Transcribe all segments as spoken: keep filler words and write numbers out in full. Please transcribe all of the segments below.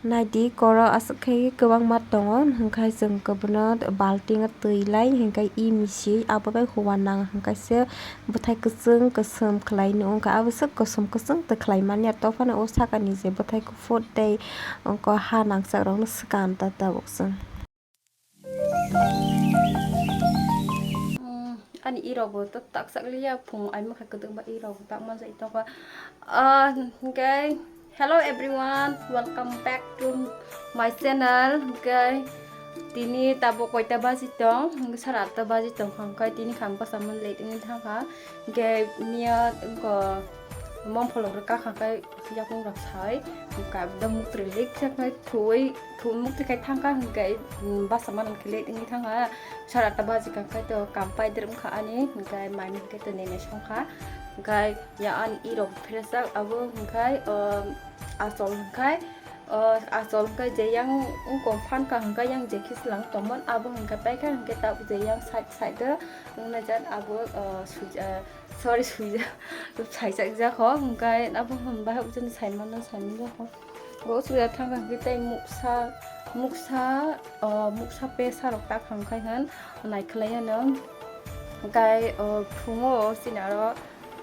Naidi koro aswk khe kwbangma tongo, hwnkhe chwng kwbwno baltingo twi lai, hwnkhe i misi abo bai huwa nang, hwnkhe se bwthai kwchwng kwchwng khlai nw wngkha, abo swk kwchwng kwchwng twi khlai manya, tophano o sakani je bwthai kuphur tei ongko ha nangchak rokno swkang ta tabuk chwng. Ani irok bo to taksak liya, phung ai mokhe kwdwkma irok bo tak manjak tongo. Ah, hwnkhe, hello everyone, welcome back to my channel. Hwnkhe tini tabuk koita baji tong, hwnkhe sara atta baji tong, hwnkhe tini kham bwsa mon late wngwi thangkha. Hwnkhe miya wngkha Mom pholok rwkha kha khe yakung rok sai, hwnkhe da muktrwi lik khe thuwi, thu-, muktrwi khai thangkha, hwnkhe, um, basa manang khe late wngwi thangkha, sara atta baji kha khe to kam pai der wngkha ani, hwnkhe mai hwnkhe to nene songkha, hwnkhe ya ani irok pherejak abo hwnkhe, um, achol hwnkhe, uh, achol hwnkhe je yang wngkong phankha hwnkhe yang je khe swlang tongmon abo hwnkhe paikha, hwnkhe tabuk je yang side side o wngnai jat abo, uh, suija. Sorry, suija. Saijak jak ho, hwnkhe abo hwn bahai ucuni saimano, saimano jak ho. Bo suija thangkha hwnkhe tei muksa, muksa, o, muksa pesa rok tak hwnkhe hwn naikhlai ano. Hwnkhe, o, phungo chini aro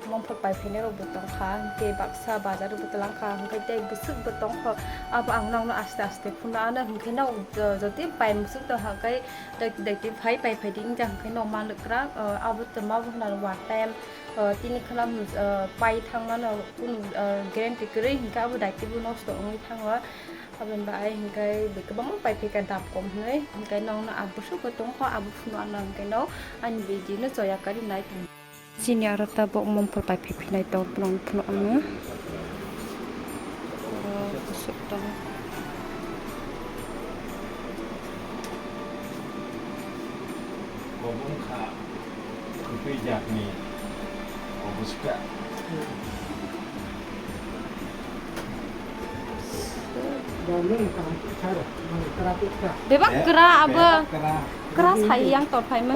mongphor pai phainai rok bo tongkha, hwnkhe baksa bazar rok bo twlang kha, hwnkhe tei bwswk bo tongkha. Abo ang nokno aste aste phunukna ano, hwnkhe no, o, jotoni pai muchung tongkha, hwnkhe Daiti daiti phai pai phai di wngya hwnkhe no manlwk kwrak, o, abo twma bo hwnna one time, o, tini khwna, o, pai thangmano kunu, o, guarantee kwrwi hwnkhe abo daiti bo nosto wngwi thango. Aboni bai hwnkhe bai kwbangma pai phaikha dam kom hwnwi hwnkhe nokno ang bwswk bo tongkha abo phunukna hwnkhe no ani video no choya karwi nai tong. Chini aro tabuk mongphor pai phai phinai tong phano phano ano. Oro bwswk tongo. Bo wngkha kwtwi jakni obosta. Bebak kra abo. Bebak kra. Kra sai yang tor phaima.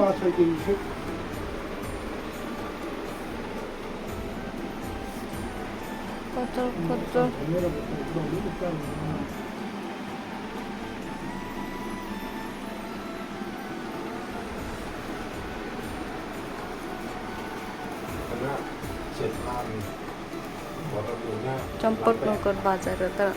Kotor, kotor. Champaknagar bazar o ta.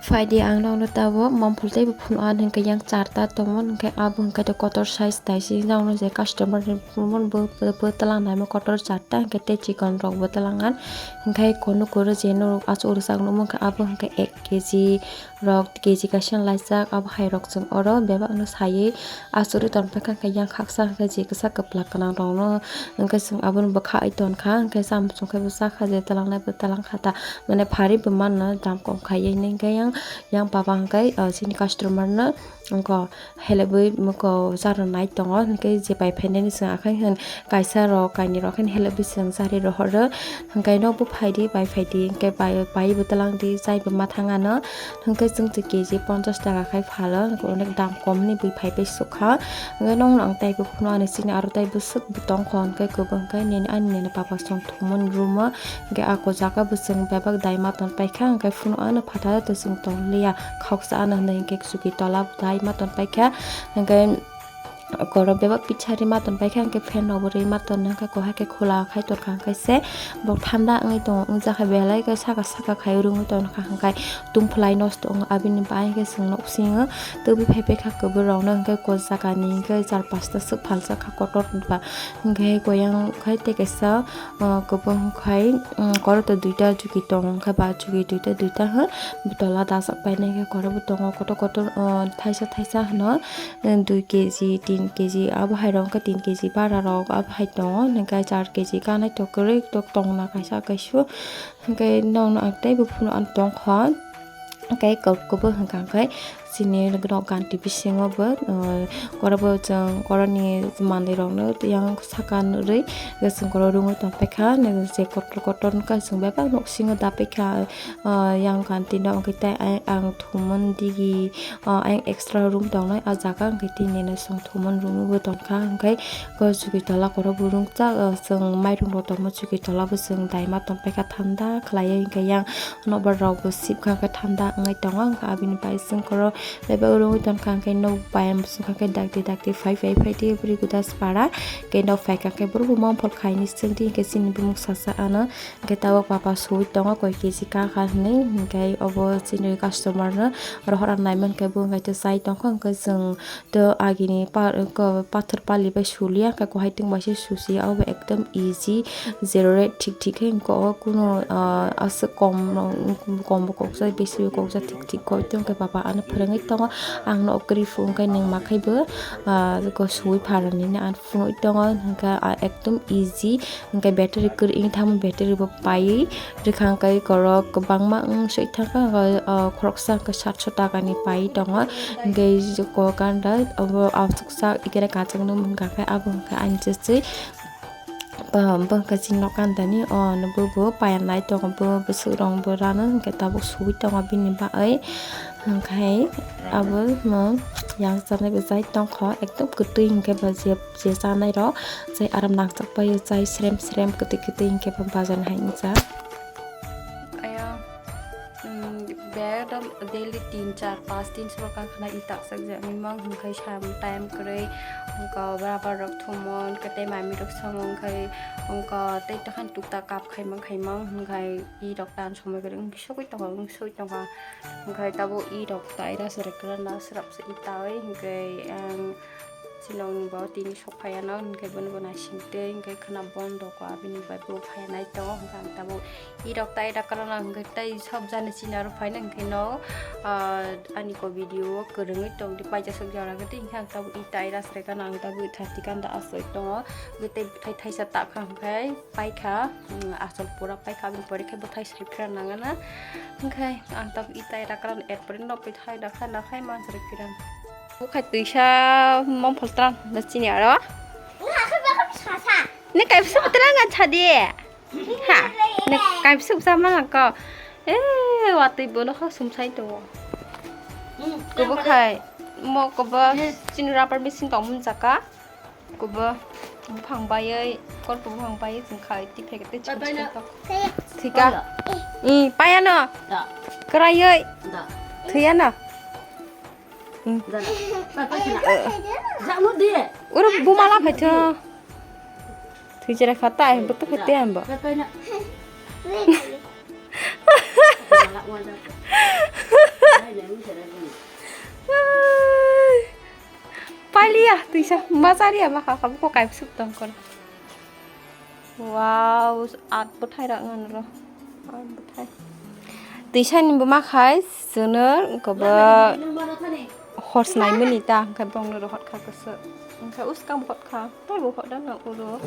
Phaidi ang nokno tabuk mongphol tei buphang ani hwnkhe yang charta tongmani hwnkhe abo hwnkhe kotor size taisi nokno je customer ni bo twlang naima kotor charta hwnkhe tei chikon rok bo twlang an hwnkhe kunu kuru je norok achuk rwchak nukmani hwnkhe abo hwnkhe ek kg rok kg kaisa laijak abo hai rok chwng oro bebak no saiwi achugwi tongpaikha hwnkhe yang khaksa hwnkhe je kisa kwplak gwnang rok no hwnkhe chwng abono bwkha oi tonkha hwnkhe chamung chumung khe bwsakha je twlangnai bo twlangkha ta. Mane phari bo mano dam kom khaiwi hwnkhe yang, yang baba hwnkhe, ah, chini customer no wngkha helebwi wngkha charwrwnai tongo hwnkhe je pai phainani chwng akhai hwn kaisa rok kainwi rok haino helebwi chwng charwi rohoro hwnkhe nokbo phaidi bai phaidi hwnkhe bai, bai bo twlangdi chai bo ma thang ano hwnkhe chwng twi kg ponchash taka khai phalo hwnkhe onek dam komni bwi phaibai sukha hwnkhe nokno ang taibo phunuknani chini aro tei bwswk bo tongkha hwnkhe kwbangkhe nini ani nini papa song. Thumani room o hwnkhe ako jaga bo chwng bebak dai ma tonpaikha, hwnkhe phunuk ano phataro to chwng tongliya, khoksa ano hinwi hwnkhe chwki tola dai ma tonpaikha, hwnkhe koro bebak pitsari ma tonpaikha, hwnkhe fan rok bo rwi ma tonna, hwnkhe kohai khe khula khai tonkha, hwnkhe se bo thanda wngwi tongo, wngjakha belai khe saka saka khai rwngwi tonkha, hwnkhe tungphlai nosto wngo, aboni bai hwnkhe chwng nuksingo twbwi phaipaikha kwbwrwkno, hwnkhe ko jagani hwnkhe char pasta swk phaljakha kotor ba, hwnkhe koyang khai tei kaisa. O, kwbang khai, um, koro to duita chuki tongo, hwnkhe ba chuki duita, duita hwn, tola dajak painai khe koro bo tongo, kotor kotor, o, thaisa thaisa hwno, um, dui kg, tin kg, abo hai rok wngkha tin kg bara rok, abo hai tongo, hwnkhe char kg kanai to kwrwi tok tongna kaisa kaisu, hwnkhe nokno ang teibo phunukna tongkha. Hwnkhe kok-, kwbwi hwnkha hwnkhe Chini nok ganti bisingo bo, uh, korobo chwng koroni manwi rokno yang saka nwi, chwng koro rungwi tongpaikha, je kotor kotor wngkha chwng bebak nok singo dapaikha, uh, yang ganti no hwnkhe tai ang thumon digi, uh, ayang extra room tongnai, ah jaga hwnkhe tini no chwng thumon rungwi tongkha, hwnkhe o chwkwi tola korobo rungchak, uh, chwng mairum rok tongma chwkwi tola bo chwng daima tongpaikha thanda khlaiwi, hwnkhe yang nokbar rok bo sibkha, hwnkhe thanda wngwi tongo, hwnkhe abini bai chwng koro bebak rungwi tongkha, hwnkhe nok bayam bwswk khe dakti dakti phai phai phai tei bwrwi gwdasupara khe nok phaikha, hwnkhe borok bo mangphol khaini chwngdi, hwnkhe chini bumung sasa ano, hwnkhe tabuk papa suwi tongo koi keji kakha hinwi, hwnkhe obo chini customer no rohor naimani khe bo hwnkhe chai tongkha, hwnkhe chwng to agini pa-, ko-, pathor pali bai suliya, hwnkhe kohai tong bai se susi, abo ekdom easy, zero rate thik thik khe wngkha o, kunu, ah, aswk kom, kom bo kokjak, besi bo kokjak, thik thik koi tong khe baba ano phwrwngwi tongo, ang no kwrwi phunukhe nwng ma khai bo, ah, ko suwi pharani phunugwi tongo, hwnkhe, ah, ekdom easy, hwnkhe battery kwrwi wngwi thangma battery bo paiwi rwkha, hwnkhe korok kwbangma wng soi thangkha, hwnkhe, ah, khoroksa hwnkhe satso takani paiwi tongo, hwnkhe kokanda obo aswksa ikere kachangno hwnkha khe abo hwnkhe ani chwchwi. Bo hwnkhe chini nok kandani o, bo bo paya nai tongo, bo bwswk rong bo rano hwnkhe tabuk suwi tongo bini bagwi, hwnkhe abo no yang chanai bo chai tongkha, ekdom kwtwi hwnkhe bo je, je chanai rok chai aram nangchak pai o, chai srem srem kwtwi kwtwi hwnkhe bo bazar hai wngjak. Aya. Bag do daily tin char pas tin soro kakhwna i taksak jaknai mang hwnkhe sam time kwrwi wngkha, rubber rok thumon khe tei mami rok songwng khai wngkha tei tokhan tukta kap khaimang khaimang hwnkhe i rok tan somoi kwrwi wngwi sogwi tongo wngwi sogwi tongo hwnkhe tabuk i rok tai rasa rwkra na swrapsa i tawi hwnkhe ang. Chini bo tini sok phaiya no, hwnkhe bono bo naising twi, hwnkhe khwna bondo kha, abini bai bo phaiya nai tongo, hwnkhe ang tabuk i rok tai rok kwrwngna, hwnkhe tei sok jani chini aro phaina, hwnkhe no, ah, ani ko video o kwrwngwi tong di, paisa sok jora khe tei, hwnkhe ang tabuk i tai ras reka no, ang tabuk thati kanda asoi tongo, hwnkhe tei bwthai thaisa ta kha, hwnkhe paikha, um, asol pura paikha, abini pore khe bwthai sri phra nangana, hwnkhe ang tabuk i tai rok kwrwngna, er pore no bwthai rokha nakhai mansari phira. Bukhai twisa mom pholtrang na chini aro. Nini kaibwswk bwtwrang ang sadi. Ha. Nini kaibwswk bwsa ma nang ko. Eh, watwi bono kha sumsai tongo. Kubukhai mo kubo chini rubber machine tong mun jaka. Kubo buphang baiwi, kor kubo buphang baiwi chwng khai tiphai khe tei chwng chwng tok. Thika. I payano. Kwraiwi. Thwiyano. Uro buma la phaitho. Thwijra kha ta, ai, bwtwi kha te, ai, bo. Pailiya, twisa, ma chariya, ma kha, kha, buko kaibwswk tong kor. Wow, at bwthai rok ngan ro. At bwthai. Twisani bo ma khai, chwngno, wngkha bo hor snai mani ta, hwnkhe bongno rohor kha kwswk. Hwnkhe uskang bo hot kha, tei bo hot da nang uro.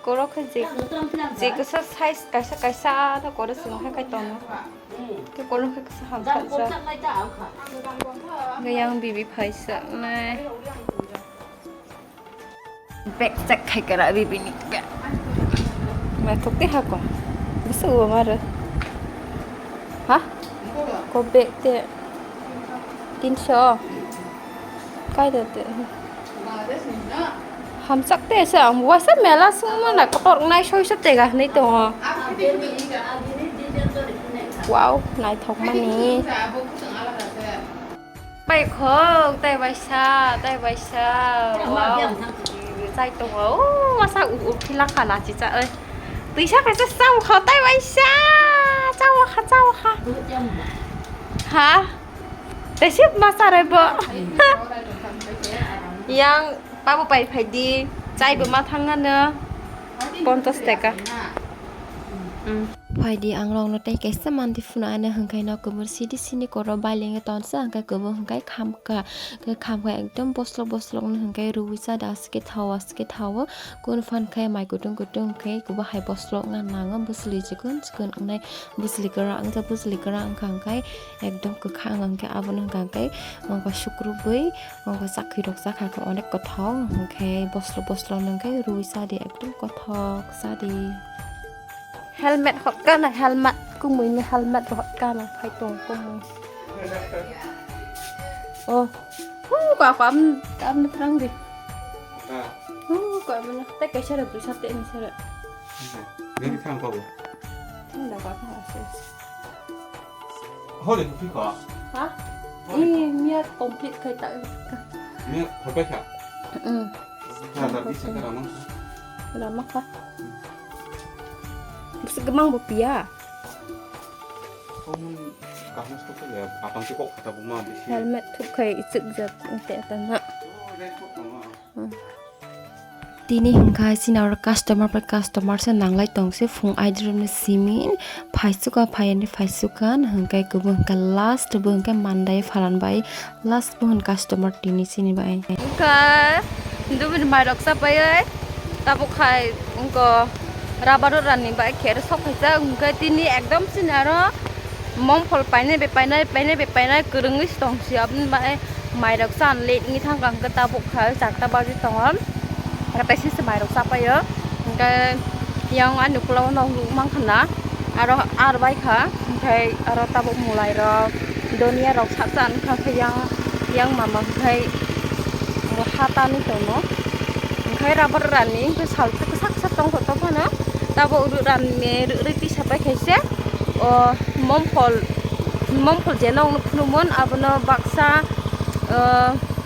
Koro khe je, je kwswk size kaisa kaisa ta koro chwng hai khai tongo. Tei koro khe kwswk hamjakjak. Hwnkhe yang bibi phai swknai. Bag check khai kara bibini bag. Naithok tei ha ko. Bwswk bo maro. Ha? Ko bag te. Tinso. Kaida te. Hamsak te se ang waisa mela sungma na kotor nai soiso tega hinui tongo. Wow, naithok mani. Pai khok, tai baisa, tai baisa. Wow. Chai tongo. O, masa u, u, phila kha lachi cha, oi. Twisa kaisa chao kha, tai baisa. Chao kha, chao kha. Ha? Tei sip masa rai bo. Yang babu pai phai di. Chai bo ma thang nano. Ponchas teka. Hmm. Phaidi ang rokno tei kaisa manti phunukna hwnkhe no kwbwng sidi sini koro bailengwi tonsa hwnkhe kwbwng hwnkhe khamkha. Hwnkhe khamkha ekdom boslok boslokno hwnkhe rwi chadi aswk khe thawo aswk khe thawo. Kunu phan khe mai kutung kutung hwnkhe kwbwng hai boslok wngna nango bwswli chikon chikon wngnai bwswli kwrak wngjak bwswli kwrak wngkha hwnkhe ekdom kwkhak wngkha hwnkhe abono hwnkha hwnkhe mokol sukrubwi. Obo chakhi rok chakha khe onek kothok, hwnkhe boslo boslo nungkhe rwi chadi, ekdom kothok chadi. Helmet hotka na, helmet, kumui ni helmet hotka na, phai tong kumui. Oh, hu, ko, ko, am, am, thrang di. Ah. Hu, ko, am, na, te kaisa ra, dui sa, te ni sa ra. Nini thang ko. Thang da, ko, ko, ase. Holi no phikha? Ha? Holi. Ih, miya complete khai ta. Miya khopai kha? Mm. Hazar bis taka rama. Rama kha. Bisi gwmang bo piya. Kamu kaham stok ya, atang si kok kata buma bisi. Helmet thup khai ichik jat ente tana. Oh, red kok tama. Tini hwnkha chini oro customer bai customer se nanglai tong se, phung aidrumni simi phaisukha, phaiani phaisukha, hwnkhe kwbwng hwnkhe last bo hwnkhe mandai phalan bai last bo hwn customer tini chini bai. Hwnkhe dubini mairok chapaiwi tabuk khai wngkha rubber rani bai kher sok khaijak, hwnkhe tini ekdom chini aro. Mom phol painai bai painai, painai bai painai, kwrwngwi se tong si, aboni bai mairok chan late wngwi thangkha, hwnkhe tabuk kha charta baji tongo, hwnkhe teisa se mairok chapaio, hwnkhe yang ani ukologo nog nukmankha na, aro ar baikha, hwnkhe aro tabuk mwlairok, doniya rok sak chan wngkha, hwnkhe yang, yang mama hwnkhe bo hatani tongo, hwnkhe rubber rani hwnkhe salsa kwsa kwsa tongkha tongphano, tabuk rwrani rwrwi tisa pai khaise. O momphol, momphol je nokno phunukmon, abono baksa, o,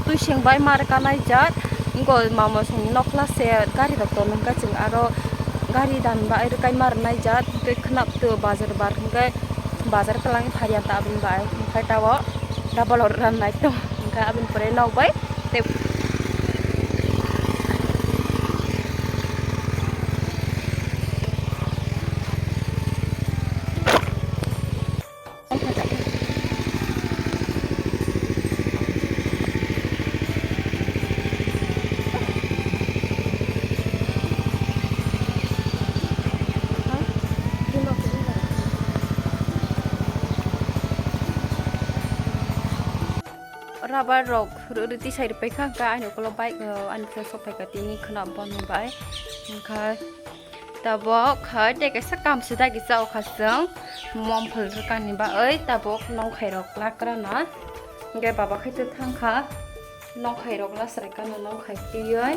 twising bai mar kanai jat, wngkha mama songni nokla se gari rok tonwi hwnkhe chwng aro gari dan bai rwkai mar nai jat, hwnkhe khwnap to bazar bar hwnkhe bazar kwlangwi phariya ta aboni bai, hwnkhe tabuk double order nai to, hwnkhe aboni pore nok bai tei. Rubber rok rwrwi tisai rwpai kha, hwnkhe ani ukolog bike, ani bwsai sok phaikha tini khwnap boni bai, hwnkhe. Tabuk khai tei kaisa kam se dagi chao kha chwng, mom phal rwkani bagwi tabuk nongkhai rok lakrana, hwnkhe baba khai tei thang kha nongkhai rok lasrai kano nongkhai twiwi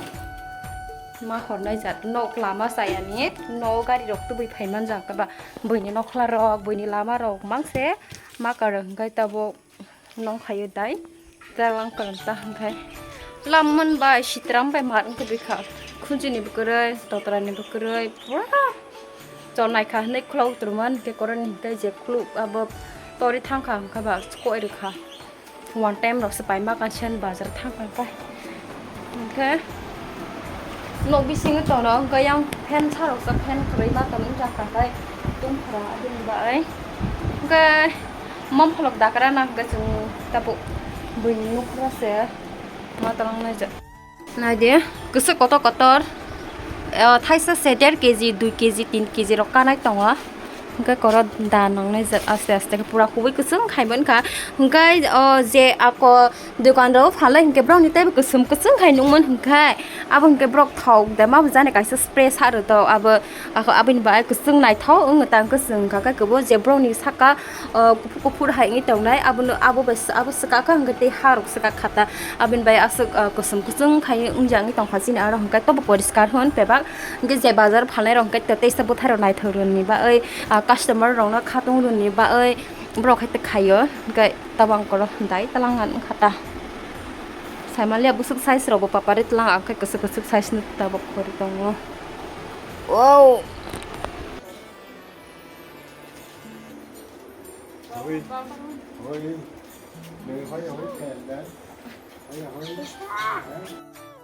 ma hornai jat nok lama chayani, nok gari rok tubui phai manjak khe ba buini nokla rok buini lama rok mangse ma kwrwng hwnkhe tabuk. Nongkhaio dai, tei ang kwrwng ta hwnkhe. Lamman bai sitram bai mar wngkha bwkha. Khunjini bo kwrwi, totrani bo kwrwi, pura chonai kha hwnwi khulok twrwngmani hwnkhe koroni hwnkhe je khuluk abo tori thangkha hwnkhe ba koi rwkha. One time rok se paima kansen bazar thangkha hwnkhe. Hwnkhe nok bisingo tono hwnkhe yang fan sa rok sa fan kwrwi ma tongwi wngkha hwnkhe tungphra aboni bai. Hwnkhe. Mom pholok dakra na hwnkhe chwng tabuk buini nukra se ma twlang nai jak. Nai de, kwswk kotor kotor, eh, thaisa se der kg, dui kg, tin kg rok kanai tongo. Hwnkhe koro da nangnai jak aste aste khe pura kubui kwchwng khai mankha. Hwnkhe, oh, je ako dokan rok phalai hwnkhe borok ni teibo kwchwng kwchwng khai nukmani hwnkhe abo hwnkhe borok thok de ma jani kaisa spray sa rw to abo. Ako aboni bai kwchwng naithok wngwi tang kwchwng wngkha khe kwbo je borokni saka, o, kuphur kuphur hai wngwi tongnai abono abo bai abo swkakha hwnkhe tei ha rok swkakha ta aboni bai aswk, o, kwchwng kwchwng khai wngjak wngwi tongkha chini aro hwnkhe tobo poriskar hwn bebak hwnkhe je bazar phalnai rok hwnkhe teisa bwthai rok naithok rwni bagwi, o, customer rokno khatung rwni bagwi borok hai khaio hwnkhe tabang koro dai twlang wngkha ta saimaliya bwswk size rok bo papari twlang ang khe kwchwk kwchwk size no tabok khori tongo. Wow.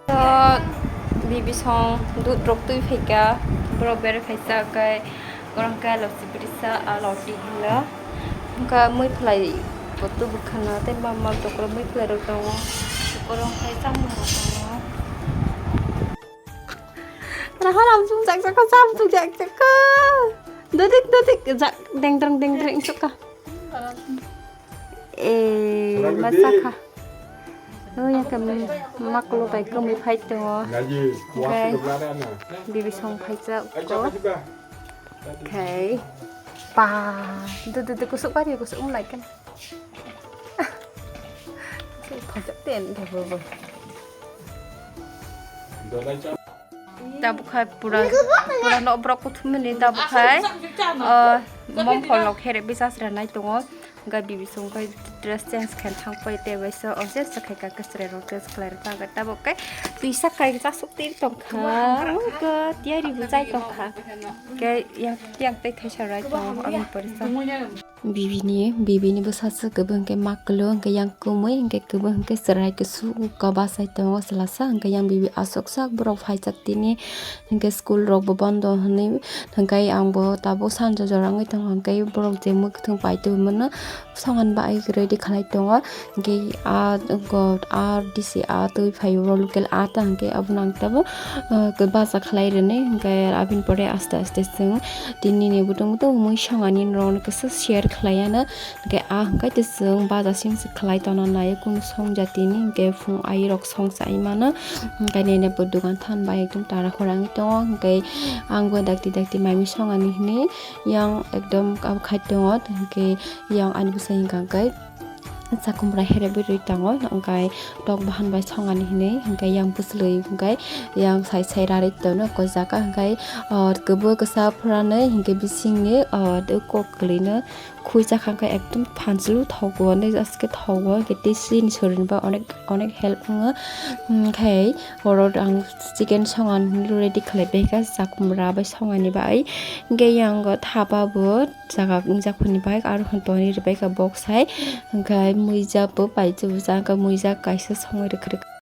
To bibi song dud rok twi phaikha, borok berai phaisa khe Korang khe lopsi brisa a loti hino. Wngkha mui phlai bo tubuk khana tei ma ma tokro mui phlai rok tongo. Korang khai chamung rok tongo. Rahul amchung jak jak ka, chamchung jak jak ka. Dodik dodik jak dengdreng dengdreng sukha. Eh, masakha. Oh, ya kami maklo bai kami phai tongo. Oke. Bibi song phai jak ko. Oke. Pa. Du du du kusuk bari kusuk um lai kan. Kusuk phai jak ten de bo bo. Tabuk hai pura, pura nok borok kuthumani tabuk hai, ah, mom kolok here bisas ranai tongo. Hingke bibi song kai dress change khe thang pai te bai so, o je se khai ka kesre rok dress khlai rok ta tabuk kai twisa kai chasuk twi tong kha. Hingke tiyari bo chai tong kha. Hingke yang, yang tei thaisa rai tongo, aboni pore sa. Bibini, bibini bwsaswk kwbang khe maklo, hwnkhe yang kwmwi, hwnkhe kwbang hwnkhe chwrai kusu uka bachai tongo chwlasa, hwnkhe yang bibi aswk sak borok phaijak tini, hwnkhe school rok bo bondo hwnwi, hwnkhe ang bo tabuk sanja jora wngwi tongo, hwnkhe borok je mwkhwtwng paitwi mano, songan bai ready khlai tongo, hwnkhe ah, ah, D C ah twi phaio local ah ta hwnkhe abono ang tabuk, ah, bacha khlai rwnwi, hwnkhe aboni pore aste aste chwng tini ni bwtwng bwtwng mui songani norok no kisa share khlai ano. Hingke ah hingke tei chwng baja sing se khlai tongna nai kunu song jatini hingke phung airok song chai mano. Hingke nini bo dogan than bai ekdom tara khorang tongo hingke ang bo dakti dakti mai mui song ani hini yang ekdom abo khai tongo hingke yang ani bwsai hingka hingke chakhumra herep rwi tongo hingke tok bahan bai song ani hini hingke yang bwswlwi hingke yang sai sai rari tono ko jaga hingke o kwbwi kwsa phranwi hingke bisingni o kok kwlwino. Khuisa kha khe ekdom phanchlu thogo, hwnwi aske thogo, hwnkhe tei chini sorini ba onek, onek help wngo. Hwnkhe oro ang chicken songan ready khlai bai kha, chakhumra bai songani bai. Hwnkhe yang o thapa bo jaga wngjak phani bai, aro hwn tonwi rwbai kha bok sai. Hwnkhe muija bo pai chubujak, hwnkhe muija kaisa songwi rwkha rwkha.